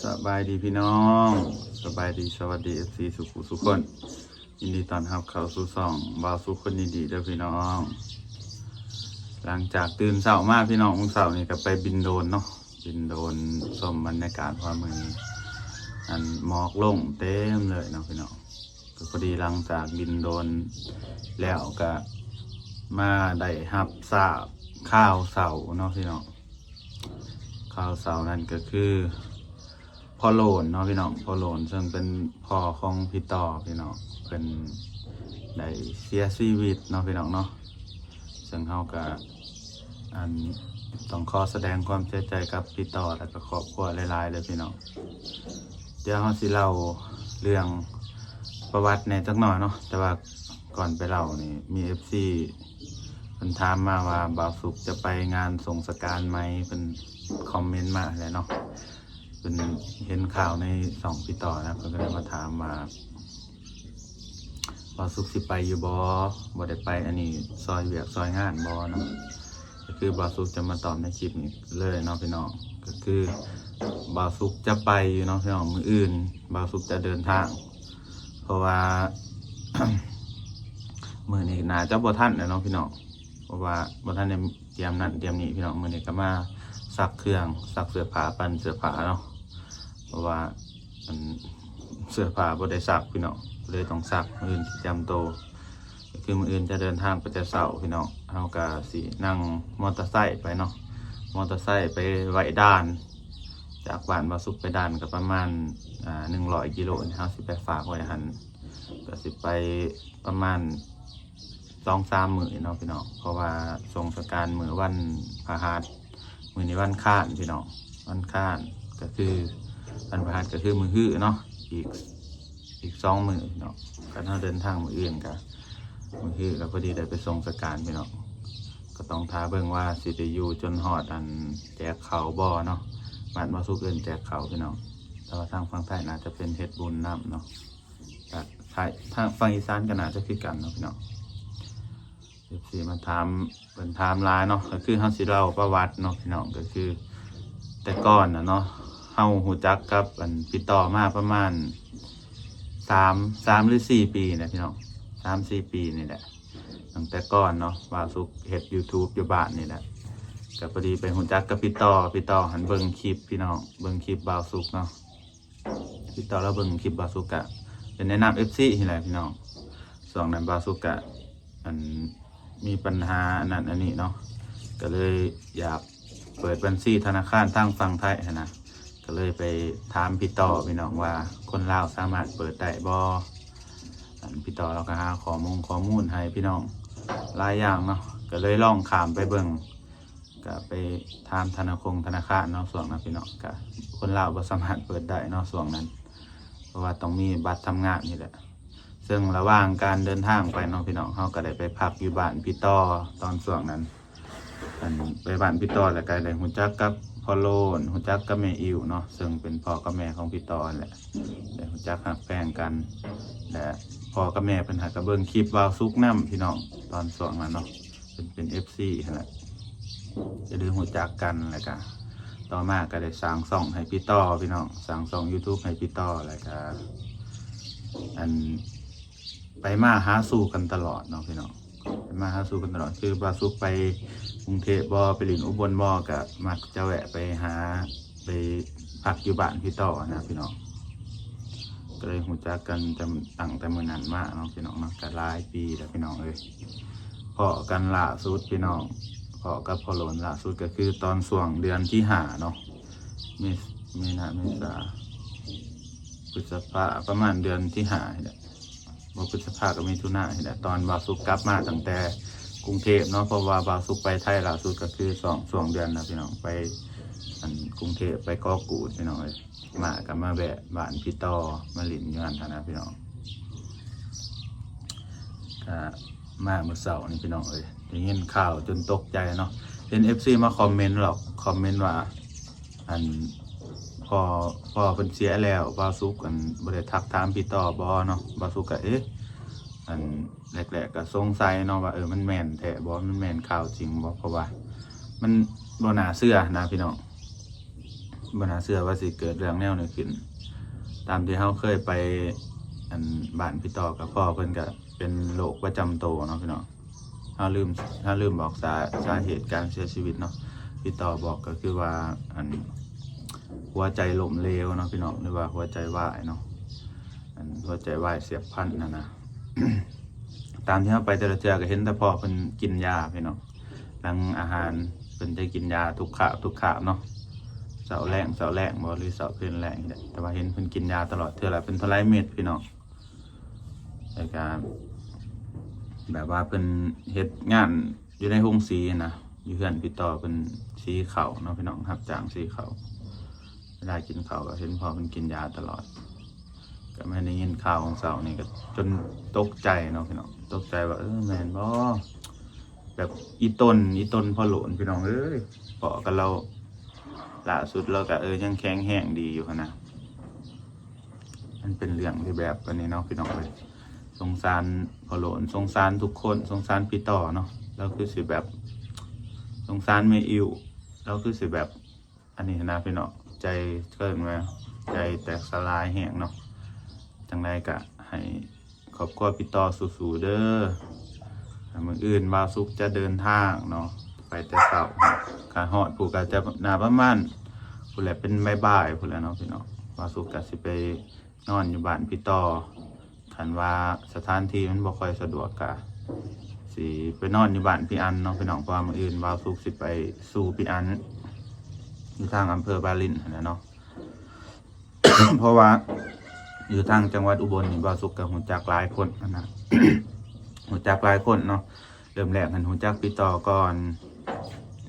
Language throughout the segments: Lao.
ສະບາຍດີພີ່ນ້ອງ, ສະບາຍດີ, ສະຫວັດດີ ເອັຟຊີ ສູ່ຜູ້ສູ່ຄົນ. ຍິນດີຕ້ອນຮັບເຂົ້າສູ່ຊ່ອງບ່າວສຸກຄົນດີໆເດີພີ່ນ້ອງ. ຫຼັງຈາກຕື່ນເຊົ້າມາພີ່ນ້ອງ, ມື້ເຊົ້ານີ້ກໍໄປບິນໂດຣນເນາະ, ບິນໂດຣນຊົມບັນຍາກາດວ່າມື້ນີ້ ອັນໝອກລົງເຕັມເລີຍເນາະພີ່ນ້ອງ. ກໍພໍດີຫຼັງຈາກບິນໂດຣນແລ້ວກໍມາໄດ້ຮັບຊາບຂ່າວເສົ້າເນາະພີ່ນ້ອງ. ຂ່າວເສົ້ານັ້ນກໍຄືພໍ່ໂຫຼນເນາະພີ່ນ້ອງ, ພໍ່ໂຫຼນເຊິ່ງເປັນພໍ່ຂອງພີ່ຕໍ່ພີ່ນ້ອງ, ເພິ່ນໄດ້ເສຍຊີວິດເນາະພີ່ນ້ອງເນາະ. ເຊິ່ງເຮົາກໍ ອັນ ຕ້ອງຂໍສະແດງຄວາມເສຍໃຈກັບພີ່ຕໍ່ ແລະກໍຄອບຄົວຫຼາຍໆເດີພີ່ນ້ອງ. ດຽວເຮົາຊິເລົ່າເລື່ອງປະຫວັດແດ່ຈັກໜ້ອຍເນາະ, ແຕ່ວ່າກ່ອນໄປເລົ່ານີ້ ມີ ເອັຟຊີ ເພິ່ນຖາມມາວ່າ ບ່າວສຸກຈະໄປງານສົງສະການໄໝ? ເພິ່ນຄອມເມັນມາຫັ້ນແຫຼະເນາະ, ເພິ່ນເຫັນຂ່າວໃນຊ່ອງພີ່ຕໍ່ນະ, ເພິ່ນກໍເລີຍມາຖາມວ່າ ບ່າວສຸກຊິໄປຢູ່ບໍ່? ບໍ່ໄດ້ໄປ ອັນນີ້ຊ່ອຍວຽກຊ່ອຍງານບໍ່ເນາະ? ກໍຄືບ່າວສຸກຈະມາຕອບໃນຄລິບນີ້ເລີຍເນາະພີ່ນ້ອງ, ກໍຄືບ່າວສຸກຈະໄປຢູ່ເນາະພີ່ນ້ອງ. ມື້ອື່ນບ່າວສຸກຈະເດີນທາງ ເພາະວ່າ ມື້ນີ້ໜ້າຈະບໍ່ທັນແລ້ວເນາະພີ່ນ້ອງ, ເພາະວ່າບໍ່ທັນໄດ້ຕຽມນັ້ນຕຽມນີ້ພີ່ນ້ອງ. ມື້ນີ້ກໍມາຊັກເຄື່ອງ, ຊັກເສື້ອຜ້າ, ປັ່ນເສື້ອຜ້າເນາະ, ເພາະວ່າ ອັນ ເສື້ອຜ້າບໍ່ໄດ້ຊັກພີ່ນ້ອງ, ເລີຍຕ້ອງຊັກ, ມື້ອື່ນຊິຕຽມໂຕ. ກໍຄືມື້ອື່ນຈະເດີນທາງໄປແຕ່ເຊົ້າພີ່ນ້ອງ, ເຮົາກໍຊິນັ່ງມໍເຕີໄຊໄປເນາະ, ມໍເຕີໄຊໄປໄວ້ດ່ານ. ຈາກບ້ານບ່າວສຸກໄປດ່ານກໍປະມານ ອ່າ ໜຶ່ງຮ້ອຍກິໂລ, ເຮົາຊິໄປຝາກໄວ້ຫັ້ນ, ກໍຊິໄປປະມານ ສອງສາມມື້ເນາະພີ່ນ້ອງ, ເພາະວ່າສົງສະການມື້ວັນພະຫັດ, ມື້ນີ້ວັນຄານພີ່ນ້ອງ, ວັນຄານກໍຄື ວັນພະຫັດກໍຄືມື້ຮືເນາະ, ອີກ ອີກສອງມື້ເນາະ. ຄັນເຮົາເດີນທາງມື້ອື່ນກໍ ມື້ຮືກໍພໍດີໄດ້ໄປສົງສະການພີ່ນ້ອງ. ກໍຕ້ອງຖ້າເບິ່ງວ່າຊິໄດ້ຢູ່ຈົນຮອດອັນແຈກເຂົ້າບໍ່ເນາະ, ບ້ານບ່າວສຸກເອີ້ນແຈກເຂົ້າພີ່ນ້ອງ, ແຕ່ວ່າທາງຝັ່ງໄທໜ້າຈະເປັນເຮັດບຸນນຳເນາະ. ກະໄທ ທາງຝັ່ງອີສານກໍໜ້າຈະຄືກັນເນາະພີ່ນ້ອງ. ເອັຟຊີ ມາຖາມ ເພິ່ນຖາມຫຼາຍເນາະ, ກໍຄືເຮົາຊິເລົ່າປະຫວັດເນາະພີ່ນ້ອງ. ກໍຄືແຕ່ກ່ອນນະເນາະ ເຮົາຮູ້ຈັກກັບອັນ ພີ່ຕໍ່ມາປະມານສາມ ສາມຫຼືສີ່ປີແຫຼະພີ່ນ້ອງ, ສາມສີ່ປີນີ້ແຫຼະ. ຕັ້ງແຕ່ກ່ອນເນາະ ບ່າວສຸກເຮັດຢູທູບຢູ່ບ້ານນີ້ແຫຼະ, ກໍພໍດີໄປຮູ້ຈັກກັບພີ່ຕໍ່. ພີ່ຕໍ່ຫັ້ນເບິ່ງຄລິບພີ່ນ້ອງ, ເບິ່ງຄລິບບ່າວສຸກເນາະ. ຕິດຕໍ່ລາວເບິ່ງຄລິບບ່າວສຸກກະເປັນແນະນຳ ເອັຟຊີ ນີ້ແຫຼະພີ່ນ້ອງ. ຊ່ວງນັ້ນບ່າວສຸກກະ ອັນ ມີບັນຫາອັນນັ້ນອັນນີ້ເນາະ, ກໍເລີຍຢາກເປີດບັນຊີທະນາຄານທາງຝັ່ງໄທຫັ້ນນະ, ກໍເລີຍໄປຖາມພີ່ຕໍ່ພີ່ນ້ອງວ່າ ຄົນລາວສາມາດເປີດໄດ້ບໍ່? ອັນ ພີ່ຕໍ່ລາວກໍຫາຂໍ້ມູນ ຂໍ້ມູນໃຫ້ພີ່ນ້ອງຫຼາຍຢ່າງເນາະ, ກໍເລີຍລອງຂ້າມໄປເບິ່ງ. ກະໄປຖາມທະນາຄົງທະນາຄານເນາະ ຊ່ວງນັ້ນພີ່ນ້ອງ, ກະຄົນລາວບໍ່ສາມາດເປີດໄດ້ເນາະຊ່ວງນັ້ນ, ເພາະວ່າຕ້ອງມີບັດທຳງານນີ້ແຫຼະ. ເຊິ່ງລະຫວ່າງການເດີນທາງໄປເນາະພີ່ນ້ອງ, ເຮົາກໍໄດ້ໄປພັກຢູ່ບ້ານພີ່ຕໍ່ຕອນຊ່ວງນັ້ນ. ອັນ ໄປບ້ານພີ່ຕໍ່ແລ້ວກໍໄດ້ຮູ້ຈັກກັບພໍ່ໂລນ, ຮູ້ຈັກກັບແມ່ອິ້ວເນາະ, ເຊິ່ງເປັນພໍ່ກັບແມ່ຂອງພີ່ຕໍ່ຫັ້ນແຫຼະ, ໄດ້ຮູ້ຈັກຮັກແພງກັນ. ແລະ ພໍ່ກັບແມ່ເພິ່ນຫາກະເບິ່ງຄລິບບ່າວສຸກນຳພີ່ນ້ອງ ຕອນຊ່ວງນັ້ນເນາະ. ເປັນ ເປັນ ເອັຟຊີ ຫັ້ນແຫຼະ, ກໍໄດ້ຮູ້ຈັກກັນ. ແລ້ວກະຕໍ່ມາກໍໄດ້ສ້າງຊ່ອງໃຫ້ພີ່ຕໍ່ພີ່ນ້ອງ, ສ້າງຊ່ອງຢູທູບໃຫ້ພີ່ຕໍ່. ແລ້ວກະ ອັນ ໄປມາຫາສູ່ກັນຕະຫຼອດເນາະພີ່ນ້ອງ, ໄປມາຫາສູ່ກັນຕະຫຼອດ. ຄືບ່າວສຸກໄປກຸງເທບບໍ ໄປຫຼິ້ນອຸບົນບໍ ກໍມັກຈະແວະໄປຫາ ໄປພັກຢູ່ບ້ານພີ່ຕໍ່ນະພີ່ນ້ອງ. ກໍເລີຍຮູ້ຈັກກັນຕັ້ງ ຕັ້ງແຕ່ມື້ນັ້ນມາເນາະພີ່ນ້ອງເນາະ, ກໍຫຼາຍປີແລ້ວພີ່ນ້ອງເອີຍ. ພໍ້ກັນລ່າສຸດພີ່ນ້ອງ, ພໍ້ກັບພໍ່ໂລນລ່າສຸດກໍຄືຕອນຊ່ວງເດືອນທີຫ້າເນາະ, ມີ ມີນາ ເມສາ ພຶດສະພາ, ປະມານເດືອນທີຫ້ານີ້ແຫຼະ. ບໍ່ ພຶດສະພາກັບມິຖຸນານີ້ແຫຼະ, ຕອນບ່າວສຸກກັບມາຕັ້ງແຕ່ກຸງເທບເນາະ, ເພາະວ່າບ່າວສຸກໄປໄທລ່າສຸດກໍຄືຊ່ວງ ຊ່ວງເດືອນນະພີ່ນ້ອງ, ໄປ ອັນ ກຸງເທບ ໄປເກາະກູດພີ່ນ້ອງເອີຍ. ມາກໍມາແວະບ້ານພີ່ຕໍ່ ມາຫຼິ້ນຢູ່ຫັ້ນຫັ້ນນະພີ່ນ້ອງ. ກໍມາມື້ເຊົ້ານີ້ພີ່ນ້ອງເອີຍ, ໄດ້ຍິນຂ່າວຈົນຕົກໃຈເນາະ. ເຫັນ ເອັຟຊີ ມາຄອມເມັນຫຼອກ ຄອມເມັນວ່າ ອັນ ພໍ່ ພໍ່ເພິ່ນເສຍແລ້ວ ບ່າວສຸກ ອັນ ບໍ່ໄດ້ທັກຖາມພີ່ຕໍ່ບໍ່ເນາະ. ບ່າວສຸກກໍ ເອະ ອັນ ແລກໆກໍສົງໄສເນາະວ່າ ເອີ ມັນແມ່ນແທ້ບໍ່ ມັນແມ່ນຂ່າວຈິງບໍ່, ເພາະວ່າມັນບໍ່ໜ້າເຊື່ອນະພີ່ນ້ອງ. ບໍ່ໜ້າເຊື່ອວ່າຊິເກີດເລື່ອງແນວນີ້ຂຶ້ນ. ຕາມທີ່ເຮົາເຄີຍໄປ ອັນ ບ້ານພີ່ຕໍ່ ກໍພໍ່ເພິ່ນກໍເປັນໂລກປະຈຳໂຕເນາະພີ່ນ້ອງ. ເຮົາລືມ ເຮົາລືມບອກສາ ສາເຫດການເສຍຊີວິດເນາະ. ພີ່ຕໍ່ບອກກໍຄືວ່າ ອັນ ຫົວໃຈລົ້ມເຫຼວເນາະພີ່ນ້ອງ ຫຼືວ່າຫົວໃຈວາຍເນາະ. ອັນ ຫົວໃຈວາຍສຽບພັນຫັ້ນນະ. ຕາມທີ່ເຮົາໄປແຕ່ລະເທື່ອກໍເຫັນແຕ່ພໍ່ເພິ່ນກິນຢາພີ່ນ້ອງ. ຫຼັງອາຫານເພິ່ນຈະກິນຢາທຸກຄາບ ທຸກຄາບເນາະ. ເຊົ້າແລງ ເຊົ້າແລງບໍ່ ຫຼືເຊົ້າເພັນແລງນີ້ແຫຼະ. ແຕ່ວ່າເຫັນເພິ່ນກິນຢາຕະຫຼອດ ເທື່ອລະເປັນເທົ່າໃດເມັດພີ່ນ້ອງ. ແລ້ວກະແບບວ່າເພິ່ນເຮັດງານຢູ່ໃນໂຮງສີນະ ຢູ່ເຮືອນພີ່ຕໍ່ເພິ່ນສີເຂົ້າເນາະພີ່ນ້ອງ ຮັບຈ້າງສີເຂົ້າ. ເວລາກິນເຂົ້າກໍເຫັນພໍ່ເພິ່ນກິນຢາຕະຫຼອດ. ກໍແມ່ນໄດ້ຍິນຂ່າວຂອງເຊົ້ານີ້ກໍຈົນຕົກໃຈເນາະພີ່ນ້ອງ ຕົກໃຈວ່າ ເອີ ແມ່ນບໍ່ ແບບອີ່ຕົນ ອີ່ຕົນພໍ່ໂຫຼນພີ່ນ້ອງເອີຍ. ເພາະກັບລາວລ່າສຸດລາວກໍ ເອີ ຍັງແຂງແຮງດີຢູ່ຫັ້ນນະ. ມັນເປັນເລື່ອງທີ່ແບບອັນນີ້ເນາະພີ່ນ້ອງເອີຍ. ສົງສານພໍ່ໂຫຼນ ສົງສານທຸກຄົນ ສົງສານພີ່ຕໍ່ເນາະ. ລາວຄືຊິແບບ ສົງສານແມ່ອິ້ວ ລາວຄືຊິແບບ ອັນນີ້ນະພີ່ນ້ອງ ໃຈ ເອີ້ນວ່າໃຈແຕກສະຫຼາຍແຮງເນາະ. ຈັ່ງໃດກະໃຫ້ຄອບຄົວພີ່ຕໍ່ສູ້ໆເດີ. ມື້ອື່ນບ່າວສຸກຈະເດີນທາງເນາະ ໄປແຕ່ເຊົ້າ ກະຮອດພຸ້ນກະຈະໜ້າປະມານພຸ້ນແຫຼະ ເປັນບ່າຍໆພຸ້ນແຫຼະເນາະພີ່ນ້ອງ. ບ່າວສຸກກະຊິໄປນອນຢູ່ບ້ານພີ່ຕໍ່. ຄັນວ່າສະຖານທີ່ມັນບໍ່ຄ່ອຍສະດວກກະຊິໄປນອນຢູ່ບ້ານພີ່ອັນເນາະພີ່ນ້ອງ. ເພາະວ່າມື້ອື່ນບ່າວສຸກຊິໄປສູ່ພີ່ອັນ ຢູ່ທາງອຳເພີບາລິນຫັ້ນແຫຼະເນາະ. ເພາະວ່າຢູ່ທາງຈັງຫວັດອຸບົນນີ້ ບ່າວສຸກກໍຮູ້ຈັກຫຼາຍຄົນຫັ້ນນະ ຮູ້ຈັກຫຼາຍຄົນເນາະ. ເລີ່ມແລກຫັ້ນຮູ້ຈັກພີ່ຕໍ່ກ່ອນ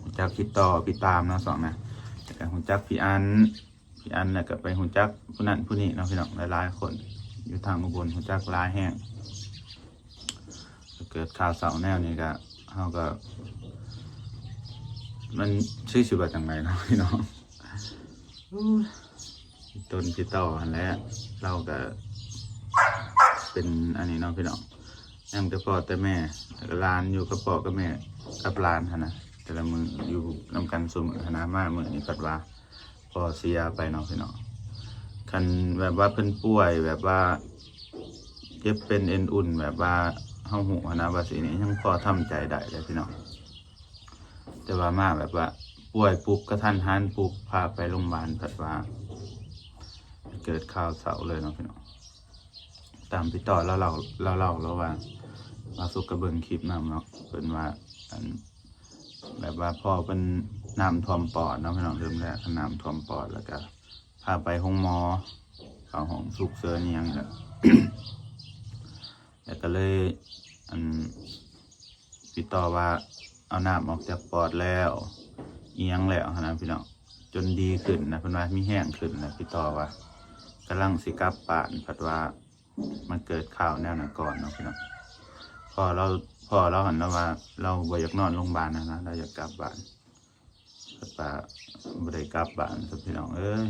ຮູ້ຈັກພີ່ຕໍ່ ພີ່ຕາມເນາະ ສອງນະ ແລ້ວກໍຮູ້ຈັກພີ່ອັນ ພີ່ອັນ ແລ້ວກໍໄປຮູ້ຈັກຜູ້ນັ້ນຜູ້ນີ້ເນາະພີ່ນ້ອງ ຫຼາຍໆຄົນ. ຢູ່ທາງອຸບົນຮູ້ຈັກຫຼາຍແຮງ. ເກີດຂ່າວເສົ້າແນວນີ້ກະ ເຮົາກະ ມັນຊິ ຊິວ່າຈັ່ງໃດເນາະພີ່ນ້ອງ. ໂອ້ຍ ຕົ້ນພີ່ຕໍ່ຫັ້ນແຫຼະ ລາວກະເປັນອັນນີ້ເນາະພີ່ນ້ອງ. ຍັງແຕ່ພໍ່ແຕ່ແມ່ ແລ້ວກະຫຼານຢູ່ກັບພໍ່ກັບແມ່ກັບຫຼານຫັ້ນນະ. ແຕ່ລະມື້ຢູ່ນຳກັນຊຸມື້ຫັ້ນນະ ມາມື້ນີ້ພັດວ່າ ພໍ່ເສຍໄປເນາະພີ່ນ້ອງ. ຄັນແບບວ່າເພິ່ນປ່ວຍ ແບບວ່າເຈັບເປັນເອັນອຸ່ນ ແບບວ່າເຮົາຮູ້ຫັ້ນນະວ່າຊິນີ້ ຍັງພໍທຳໃຈໄດ້ເດ້ພີ່ນ້ອງ. ແຕ່ວ່າມາແບບວ່າປ່ວຍປຸບ ກະທັນຫັນປຸບ ພາໄປໂຮງບານ ພັດວ່າເກີດຂ່າວເສົ້າເລີຍເນາະພີ່ນ້ອງ. ຕາມພີ່ຕໍ່ລາວເລົ່າ ລາວເລົ່າ ລາວວ່າ ບ່າວສຸກກະເບິ່ງຄລິບນຳເນາະ ເພິ່ນວ່າ ອັນ ແບບວ່າພໍ່ເພິ່ນນ້ຳຖ້ວມປອດເນາະພີ່ນ້ອງ. ເລີ່ມແລກນ້ຳຖ້ວມປອດ ແລ້ວກະພາໄປໂຮງໝໍ ເຂົ້າຫ້ອງສຸກເສີນອີ່ຫຍັງແຫຼະ ແລ້ວກະເລີຍ ອັນ ຕິດຕໍ່ວ່າເອົານ້ຳອອກຈາກປອດແລ້ວ ອີ່ຫຍັງແລ້ວຫັ້ນນະພີ່ນ້ອງ ຈົນດີຂຶ້ນນະ ເພິ່ນວ່າມີແຮງຂຶ້ນນະ. ຕິດຕໍ່ວ່າກຳລັງຊິກັບບ້ານ ພັດວ່າມາເກີດຂ່າວແນວນັ້ນກ່ອນເນາະພີ່ນ້ອງ. ພໍ່ລາວ ພໍ່ລາວຫັ້ນລາວວ່າລາວບໍ່ຢາກນອນໂຮງບານຫັ້ນນະ ລາວຢາກກັບບ້ານ ແຕ່ວ່າບໍ່ໄດ້ກັບບ້ານຊັ້ນພີ່ນ້ອງເອີຍ.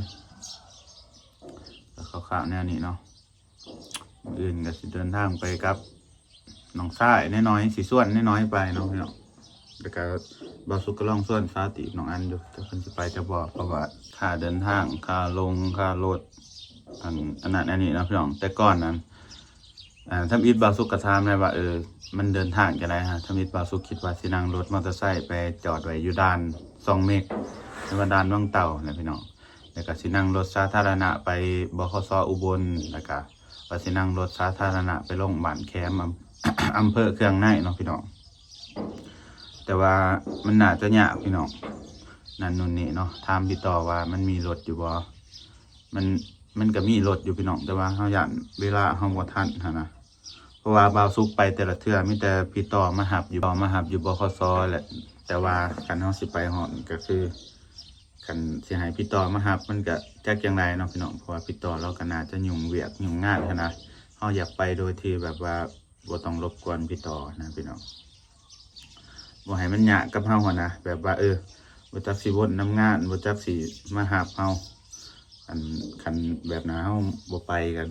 ກໍຄ່າວໆແນວນີ້ເນາະ. ມື້ອື່ນກໍຊິເດີນທາງໄປກັບນ້ອງຊາຍນ້ອຍໆ ຊິຊວນນ້ອຍໆໄປເນາະພີ່ນ້ອງ. ແລ້ວກໍບ່າວສຸກກໍລອງຊວນສາວຕີບນ້ອງອັນຢູ່ ຈັກເພິ່ນຊິໄປຈັກບໍ່ ເພາະວ່າຄ່າເດີນທາງ ຄ່າລົງ ຄ່າລົດ ອັນ ອັນນັ້ນອັນນີ້ເນາະພີ່ນ້ອງ. ແຕ່ກ່ອນນັ້ນ ອ່າ ທຳອິດບ່າວສຸກກໍຖາມແລ້ວວ່າ ເອີ ມັນເດີນທາງຈັ່ງໃດຫະ? ທຳອິດບ່າວສຸກຄິດວ່າຊິນັ່ງລົດມໍເຕີໄຊໄປຈອດໄວ້ຢູ່ດ່ານຊ່ອງເມັກ ຫຼືວ່າດ່ານວັງເຕົ່າຫັ້ນແຫຼະພີ່ນ້ອງ. ແລ້ວກໍຊິນັ່ງລົດສາທາລະນະໄປ ບຂສ ອຸບົນ ແລ້ວກໍວ່າຊິນັ່ງລົດສາທາລະນະໄປລົງບ້ານແຄມ ອຳ ອຳເພີເຄືອງໃນເນາະພີ່ນ້ອງ. ແຕ່ວ່າມັນໜ້າຈະຍາກພີ່ນ້ອງ ນັ້ນໂນ່ນນີ້ເນາະ. ຖາມພີ່ຕໍ່ວ່າມັນມີລົດຢູ່ບໍ່? ມັນ ມັນກໍມີລົດຢູ່ພີ່ນ້ອງ ແຕ່ວ່າເຮົາຢ້ານເວລາເຮົາບໍ່ທັນຫັ້ນນະ. ເພາະວ່າບ່າວສຸກໄປແຕ່ລະເທື່ອມີແຕ່ພີ່ຕໍ່ມາຮັບຢູ່ ມາຮັບຢູ່ ບຂສ ແຫຼະ. ແຕ່ວ່າຄັນເຮົາຊິໄປຮອດກໍຄື ຄັນຊິໃຫ້ພີ່ຕໍ່ມາຮັບ ມັນກະຈັກຈັ່ງໃດເນາະພີ່ນ້ອງ ເພາະວ່າພີ່ຕໍ່ລາວກະໜ້າຈະຫຍຸ້ງວຽກຫຍຸ້ງງານຫັ້ນນະ. ເຮົາຢາກໄປໂດຍທີ່ແບບວ່າບໍ່ຕ້ອງລົບກວນພີ່ຕໍ່ນະພີ່ນ້ອງ ບໍ່ໃຫ້ມັນຍາກກັບເຮົາຫັ້ນນະ. ແບບວ່າ ເອີ ບໍ່ຈັກຊິວົນນຳງານ ບໍ່ຈັກຊິມາຮັບເຮົາ. ອັນ ຄັນແບບນັ້ນເຮົາບໍ່ໄປກໍ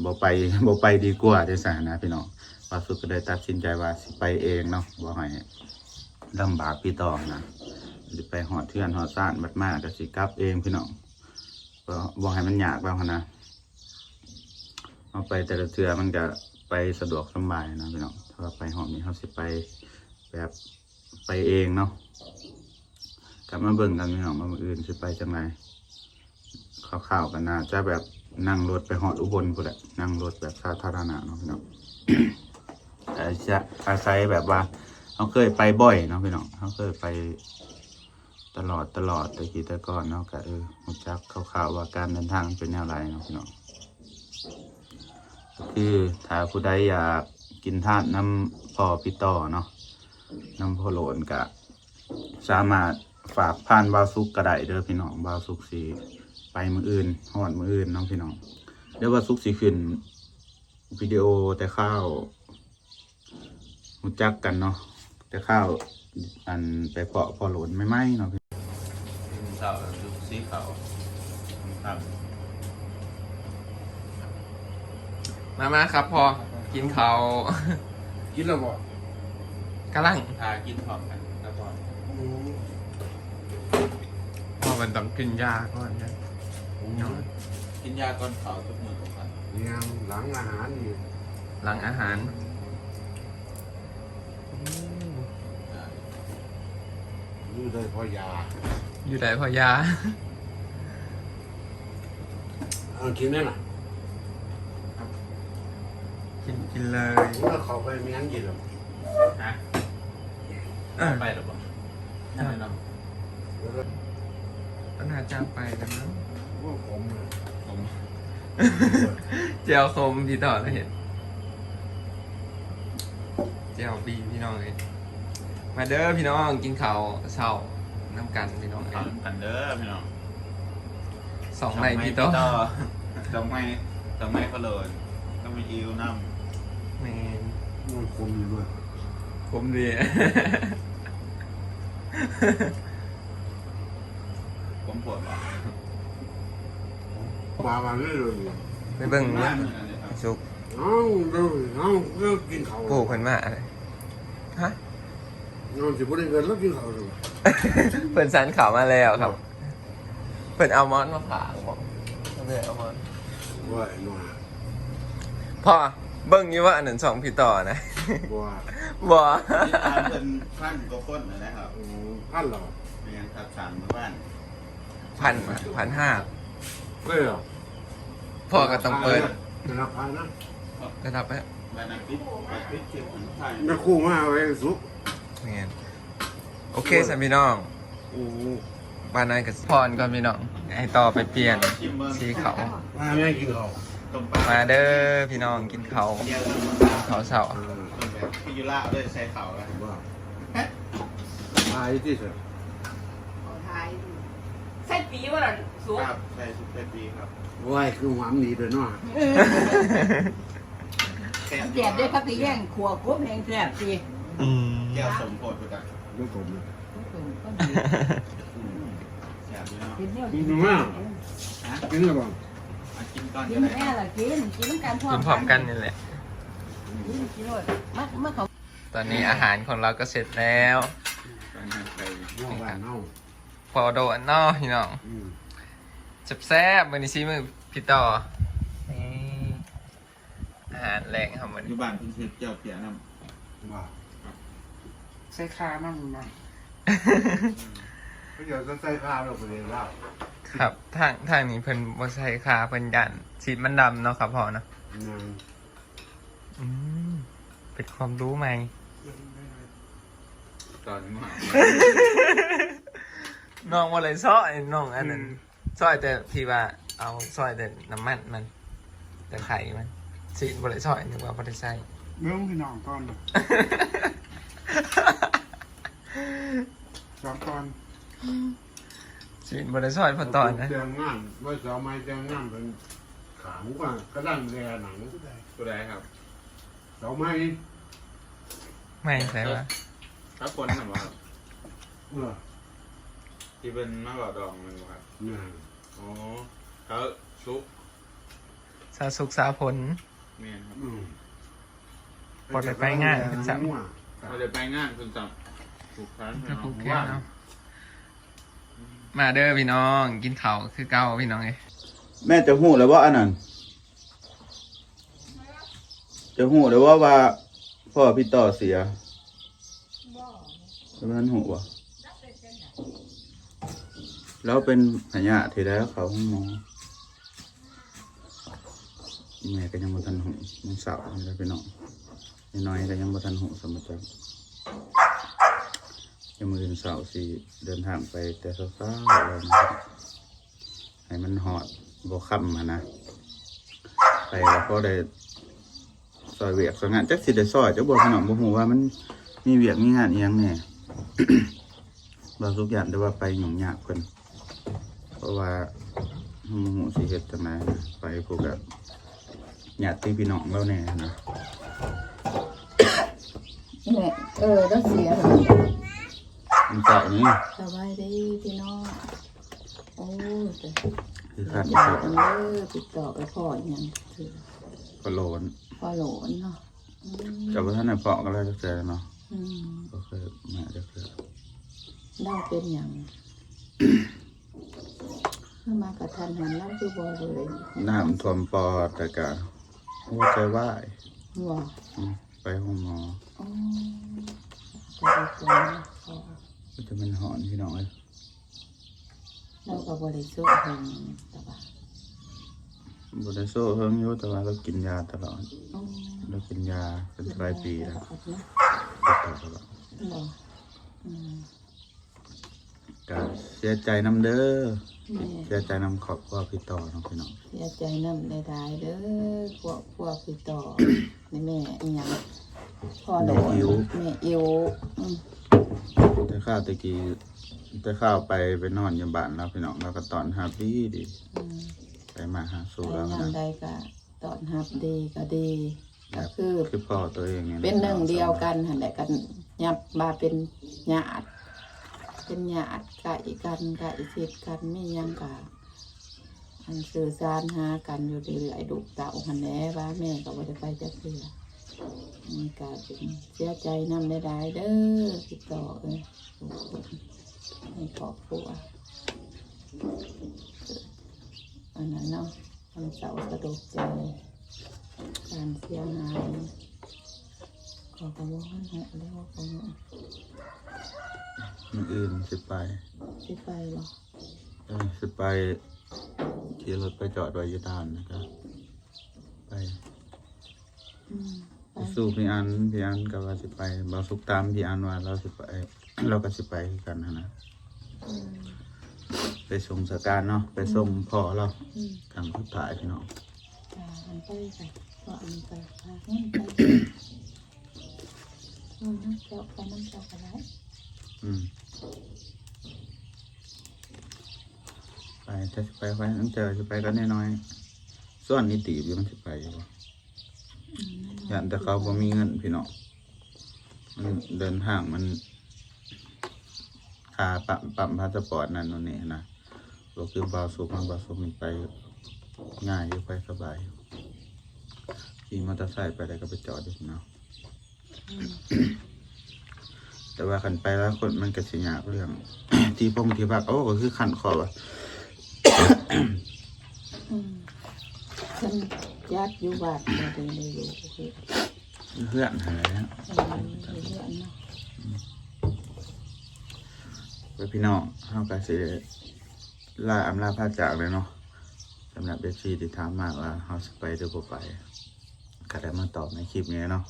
ບໍ່ໄປ ບໍ່ໄປດີກວ່າ ຈັ່ງຊັ້ນນະພີ່ນ້ອງ. ບ່າວສຸກກໍເລີຍຕັດສິນໃຈວ່າຊິໄປເອງເນາະ ບໍ່ໃຫ້ລຳບາກພີ່ຕໍ່ນະ. ຊິໄປຮອດເຮືອນຮອດຊານ ບັດມາກໍຊິກັບເອງພີ່ນ້ອງ. ກໍບໍ່ໃຫ້ມັນຍາກແລ້ວຫັ້ນນະ ເຮົາໄປແຕ່ລະເທື່ອມັນກະໄປສະດວກສຳບາຍນະພີ່ນ້ອງ. ຖ້າວ່າໄປຮອບນີ້ເຮົາຊິໄປແບບໄປເອງເນາະ. ກັບມາເບິ່ງກັນພີ່ນ້ອງວ່າມື້ອື່ນຊິໄປຈັ່ງໃດ. ຄ່າວໆກໍໜ້າຈະແບບນັ່ງລົດໄປຮອດອຸບົນພຸ້ນແຫຼະ, ນັ່ງລົດແບບສາທາລະນະເນາະພີ່ນ້ອງ. ອາ ອາໄສແບບວ່າເຮົາເຄີຍໄປບ່ອຍເນາະພີ່ນ້ອງ, ເຮົາເຄີຍໄປຕະຫຼອດ ຕະຫຼອດແຕ່ກີ້ແຕ່ກ່ອນເນາະ, ກໍ ເອີ ຮູ້ຈັກຄ່າວໆວ່າການເດີນທາງເປັນແນວໃດເນາະພີ່ນ້ອງ. ກໍຄືຖ້າຜູ້ໃດຢາກກິນທາດນຳພໍ່ພີ່ຕໍ່ເນາະ, ນຳພໍ່ໂຫຼນ ກະສາມາດຝາກຜ່ານບ່າວສຸກກໍໄດ້ເດີພີ່ນ້ອງ. ບ່າວສຸກຊິໄປມື້ອື່ນ ຮອດມື້ອື່ນເນາະພີ່ນ້ອງ. ດຽວບ່າວສຸກຊິຂຶ້ນວິດີໂອແຕ່ຄາວຮູ້ຈັກກັນເນາະ, ແຕ່ຄາວ ອັນ ໄປພໍ້ພໍ່ໂຫຼນໃໝ່ໆເນາະ. ເຊົ້າ ລຸກສີຂາວ ມາໆ ຄັບພໍ່ ກິນເຂົ້າ. ກິນແລ້ວບໍ່? ກຳລັງ ຖ້າກິນພ້ອມກັນແລ້ວກໍ ອືມ ເພາະມັນຕ້ອງກິນຢາກ່ອນນະ. ອືມ ກິນຢາກ່ອນເຂົ້າທຸກມື້ທຸກວັນ. ແມ່ນ ຫຼັງອາຫານນີ້ ຫຼັງອາຫານ. ໂອ້ ຢູ່ໄດ້ເພາະຢາ ຢູ່ໄດ້ເພາະຢາ. ເອົາກິນໄດ້ລະ ກິນ ກິນເລີຍ. ເຂົ້າໄປມີຫຍັງກິນລະ? ຮະ? ເອີ ໄປລະບໍ່? ຍັງເນາະ. ເອີ ອັນໜ້າຈາງໄປແລ້ວເນາະ. ໂອ້ ຂົມເລີຍ ຂົມ. ແຈ່ວຂົມ ພີ່ຕໍ່ລະເຮັດ ແຈ່ວບີພີ່ນ້ອງເອີຍ. ມາເດີພີ່ນ້ອງ ກິນເຂົ້າເຊົ້ານຳກັນພີ່ນ້ອງເອີຍ. ກິນເຂົ້ານຳກັນເດີພີ່ນ້ອງ. ສອງໄມ້ພີ່ຕໍ່ ສອງໄມ້ ສອງໄມ້ ສອງໄມ້ ສອງໄມ້ ພະໂລນ ກໍມີອີວນຳ. ແມ່ນ. ໂອ້ຍ ຂົມຢູ່ເວີຍ ຂົມດີ. ຜົມປວດບໍ່? ປາມາເລີຍ ໄປເບິ່ງ ມາເລີຍ ສຸກ. ເອົາ ເອົາ ເອົາ ກິນເຂົ້າ ໂອ້ ເພິ່ນມາ. ຮະ? ເອົາ ຊິບໍ່ໄດ້ເງິນແລ້ວກິນເຂົ້າ. ເພິ່ນສັນເຂົ້າມາແລ້ວຄັບ. ເພິ່ນເອົາໝອນມາຝາກບໍ? ເພິ່ນເອົາໝອນ ໂອ້ຍ ມາ. ພໍ່ເບິ່ງຢູ່ວ່າອັນນັ້ນຊ່ອງພີ່ຕໍ່ນະ? ບໍ່ ບໍ່. ຕິດຕາມເພິ່ນພັນກວ່າຄົນນະນະຄັບ. ໂອ້ ພັນເຫຼືອ? ແມ່ນ ທັບສາມມື້ວານ ພັນ ພັນຫ້າ. ເອີ ພໍ່ກໍຕ້ອງເປີດ ລະດັບພັນນະ ລະດັບ ບັດນັ້ນປິດ ປິດຄລິບ ແມ່ຄູມາເອົາໄວ້ສຸກ. ແມ່ນ. ໂອເຄ ຊັ້ນພີ່ນ້ອງ ໂອ້ ບ້ານນັ້ນກໍພໍນກ່ອນພີ່ນ້ອງ ໃຫ້ຕໍ່ໄປປ່ຽນສີເຂົ້າ. ມາແມ່ກິນເຂົ້າ ມາເດີພີ່ນ້ອງ ກິນເຂົ້າ ກິນເຂົ້າເຊົ້າ. ເອີ ກິນຢູ່ລາວເດີ ໃສ່ເຂົ້າລະ ຂາຍທີ່ເຊີ ຂາຍ ໃສ່ປີບໍ່ລະສຸກ? ຄັບ ໃສ່ສຸກໃສ່ປີຄັບ. ໂອ້ຍ ຄືຫອມດີເດີເນາະ. ແຊບເດ້ຄັບ ໄປແຍ່ງຂົ້ວກົບແຮງແຊບຕິ. ອືມ ແຈ່ວສົ້ມໂພດພຸ້ນກະ ບໍ່ສົ້ມເລີຍ ບໍ່ສົ້ມກໍດີ. ອືມ ແຊບຢູ່ເນາະ ກິນແນວ ກິນມາກ ຮະ ກິນແລ້ວບໍ່? ມາກິນກ່ອນ ກິນແນ່ລະ ກິນ ກິນນຳກັນ ກິນພ້ອມກັນນີ້ແຫຼະ ກິນ ກິນໂລດ. ມາ ມາເຂົ້າ. ຕອນນີ້ອາຫານຂອງເຮົາກໍເສັດແລ້ວ ພໍ່ໂດນເນາະພີ່ນ້ອງ. ອືມ ແຊບໆ ມື້ນີ້ສີມືພີ່ຕໍ່. ນີ້ ອາຫານແລງເຮົາມື້ນີ້ ຢູ່ບ້ານເພິ່ນເຮັດແຈ່ວເພຍນຳ. ວ່າ ໃສ່ຂ່ານຳບໍ່? ເຂົາເຈົ້າໃສ່ຂ່າແລ້ວກໍເລີຍລາວ. ຄັບ ທາງ ທາງນີ້ເພິ່ນບໍ່ໃສ່ຂ່າ ເພິ່ນຢ້ານຊີດມັນດຳເນາະຄັບພໍ່ເນາະ. ແມ່ນ. ອືມ ເປັນຄວາມຮູ້ໃໝ່. ຕອນມາ ນ້ອງບໍ່ໄດ້ຊອຍ ນ້ອງອັນນັ້ນ ອືມ ຊອຍແຕ່ທີ່ວ່າເອົາ ຊອຍແຕ່ນ້ຳມັນມັນ ແຕ່ໄຂ່ມັນ ຊີ້ນບໍ່ໄດ້ຊອຍ ນຶກວ່າບໍ່ໄດ້ໃສ່. ເບິ່ງພີ່ນ້ອງຕອນ ສອງຕອນ ຊີ້ນບໍ່ໄດ້ຊອຍພໍຕອນນະ. ແຕ່ງງານ ວ່າສາວໃໝ່ແຕ່ງງານເພິ່ນ ຂາງວ່າກະດັງແລໜັງ. ຜູ້ໃດ ຜູ້ໃດຄັບ? ສາວໃໝ່ ໃໝ່ໃສວະ? ສາວຝົນຫັ້ນບໍ່? ເອີ ທີ່ເພິ່ນມາເວົ້າດອງແມ່ນບໍ່ຄັບ? ແມ່ນ. ອໍ ສາວສຸກ ສາວສຸກ ສາວຝົນ. ແມ່ນຄັບ. ອືມ ບໍ່ໄດ້ໄປງານເພິ່ນຊ້ຳ ບໍ່ໄດ້ໄປງານເພິ່ນຊ້ຳ ຜູກແຂນ ຜູກແຂນເນາະ. ມາເດີພີ່ນ້ອງ ກິນເຂົ້າຄືເກົ່າພີ່ນ້ອງເອີຍ. ແມ່ເຈົ້າຮູ້ແລ້ວບໍ່ອັນນັ້ນ? ເຈົ້າຮູ້ແລ້ວບໍ່ວ່າພໍ່ພີ່ຕໍ່ເສຍ? ບໍ່. ບໍ່ທັນຮູ້ບໍ່? ລາວເປັນພະຍາດທີ່ແລ້ວເຂົ້າໂຮງໝໍ. ແມ່ກໍຍັງບໍ່ທັນຮູ້ ຍັງເຊົ້າຢູ່ເດ້ພີ່ນ້ອງ. ນ້ອຍໆກໍຍັງບໍ່ທັນຮູ້ສ່ຳມາຈັກ. ຍາມມື້ອື່ນເຊົ້າຊິເດີນທາງໄປແຕ່ເຊົ້າໆ ແລ້ວ ໃຫ້ມັນຮອດບໍ່ຄ່ຳຫັ້ນນະ. ໄປກໍພໍໄດ້ຊ່ອຍວຽກຊ່ອຍງານ ຈັກຊິໄດ້ຊ່ອຍຈັກບໍ່ພີ່ນ້ອງ ບໍ່ຮູ້ວ່າມັນມີວຽກມີງານອີ່ຫຍັງແດ່. ບ່າວສຸກຢ້ານແຕ່ວ່າໄປຫຍຸ້ງຍາກເພິ່ນ ເພາະວ່າເຮົາບໍ່ຮູ້ຊິເຮັດຈັ່ງໃດນະ ໄປພຸ້ນກໍຍາດຕິພີ່ນ້ອງລາວແດ່ນະ. ແມ່ ເອີ ລາວເສຍແລ້ວ ມື້ເຊົ້ານີ້. ສະບາຍດີພີ່ນ້ອງ. ໂອ້ຍ ຄືຄັນ ຕິດຕໍ່ໄປພໍ້ຫຍັງ ພໍ້ໂຫຼນ ພໍ້ໂຫຼນເນາະ. ອືມ ເຈົ້າບໍ່ທັນໄດ້ພໍ້ກັນແລ້ວຈັກເທື່ອເນາະ. ອືມ ບໍ່ເຄີຍມາຈັກເທື່ອ. ລາວເປັນຫຍັງ? ຄືມາກະທັນຫັນ ລາວຄືບໍ່ເລີຍ ນ້ຳຖ້ວມປອດ ແລ້ວກະຫົວໃຈວາຍ. ບໍ່ ອືມ ໄປໂຮງໝໍ. ອໍ ກໍດີກວ່າ ກໍຈະແມ່ນຮ້ອນພີ່ນ້ອງເອີຍ. ລາວກໍບໍ່ໄດ້ໂຊະເຖິງ ແຕ່ວ່າ ບໍ່ໄດ້ໂຊະເຖິງຢູ່ ແຕ່ວ່າລາວກິນຢາຕະຫຼອດ. ອໍ ລາວກິນຢາເປັນຫຼາຍປີແລ້ວ ຕິດຕໍ່ຕະຫຼອດ. ບໍ່ ອືມ ກະເສຍໃຈນຳເດີ. ແມ່ ເສຍໃຈນຳຄອບຄົວພີ່ຕໍ່ເນາະພີ່ນ້ອງ. ເສຍໃຈນຳຫຼາຍໆເດີ ຄອບຄົວພີ່ຕໍ່. ແມ່ອີ່ຫຍັງ ພໍ່ຫຼວງ ແມ່ອິ້ວ ແມ່ອິ້ວ. ອືມ ແຕ່ຄາວແຕ່ກີ້ ແຕ່ຄາວໄປ ໄປນອນຢູ່ບ້ານລາວພີ່ນ້ອງ ລາວກໍຕ້ອນຮັບດີໆ. ອືມ ໄປມາຫາສູ່ລາວ ໄປຍາມໃດກໍຕ້ອນຮັບດີກໍດີ ກໍຄື ຄືພໍ່ຕົວເອງນີ້ແຫຼະ ເປັນໜຶ່ງດຽວກັນຫັ້ນແຫຼະ. ກໍຍັບວ່າເປັນຍາດ ເປັນຍາດໃກ້ກັນ ໃກ້ຊິດກັນ ມີຫຍັງກໍ ອັນສື່ສານຫາກັນຢູ່ເລື້ອຍໆ ລູກເຕົ້າຫັ້ນແຫຼະ ວ່າແມ່ກໍບໍ່ໄດ້ໄປຈັກເທື່ອ. ນີ້ກໍເປັນເສຍໃຈນຳຫຼາຍໆເດີ ພີ່ຕໍ່ເອີຍ ໃນຄອບຄົວ ອັນນັ້ນເນາະ ຄວາມເສົ້າສະຫຼົດໃຈ ການເສຍຫາຍ ເຂົາກໍບໍ່ທັນຮູ້ເລີຍວ່າເຂົາ ມື້ອື່ນຊິໄປ ຊິໄປບໍ່? ເອີ ຊິໄປ ຂີ່ລົດໄປຈອດໄວ້ຢູ່ດ່ານ ແລ້ວກໍໄປ. ອືມ ໄປສູ່ພີ່ອັນ ພີ່ອັນກໍວ່າຊິໄປ ບ່າວສຸກຖາມພີ່ອັນວ່າລາວຊິໄປ ລາວກໍຊິໄປຄືກັນຫັ້ນນະ. ອືມ ໄປສົ່ງສະການເນາະ ໄປສົ່ງ ອືມ ພໍ່ລາວ. ອືມ ຄັ້ງສຸດທ້າຍພີ່ນ້ອງ. ຈ້າ ອັນໄປກໍ ກໍອັນໄປ ພາເພິ່ນໄປ ເອີ ນຳເຈົ້າ ໄປນຳເຈົ້າກໍໄດ້. ອືມ ໄປ ແຕ່ຊິໄປໄປ ເຈົ້າຊິໄປກັນນ້ອຍໆ ຊວນອີ່ຕີບຢູ່ ມັນຊິໄປຢູ່ບໍ່? ອືມ ຢ້ານແຕ່ເຂົາບໍ່ມີເງິນພີ່ນ້ອງ ມັນເດີນທາງມັນ ຄ່າປ້ຳ ປ້ຳພາສະປອດນັ້ນໂນ່ນນີ້ນະ ບໍ່ຄືບ່າວສຸກເນາະ ບ່າວສຸກນີ້ໄປງ່າຍຢູ່ ໄປສະບາຍຢູ່ ຂີ່ມໍເຕີໄຊໄປໄດ້ ກໍໄປຈອດຢູ່ເນາະ. ອືມ ແຕ່ວ່າຄັນໄປຫຼາຍຄົນມັນກໍຊິຍາກເລື່ອງທີ່ພົງທີ່ພັກ. ໂອ້ ກໍຄືຄັນຄໍວ່າ ອືມ ເພິ່ນຈັດຢູ່ວັດ ບໍ່ໄດ້ຢູ່ເຮືອນຫັ້ນແຫຼະ. ເອີ ຢູ່ເຮືອນເນາະ. ອືມ ແລ້ວພີ່ນ້ອງ ເຮົາກໍຊິລາອຳລາພາຈາກແລ້ວເນາະ. ສຳລັບເອັຟຊີທີ່ຖາມມາວ່າເຮົາຊິໄປຫຼືບໍ່ໄປ ກໍໄດ້ມາຕອບໃນຄລິບນີ້ເນາະ.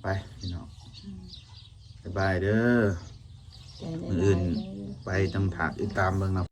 ໄປພີ່ນ້ອງ ອືມ ບາຍບາຍເດີ. ມື້ອື່ນໄປຈັ່ງຖ້າຕິດຕາມເບິ່ງນຳ.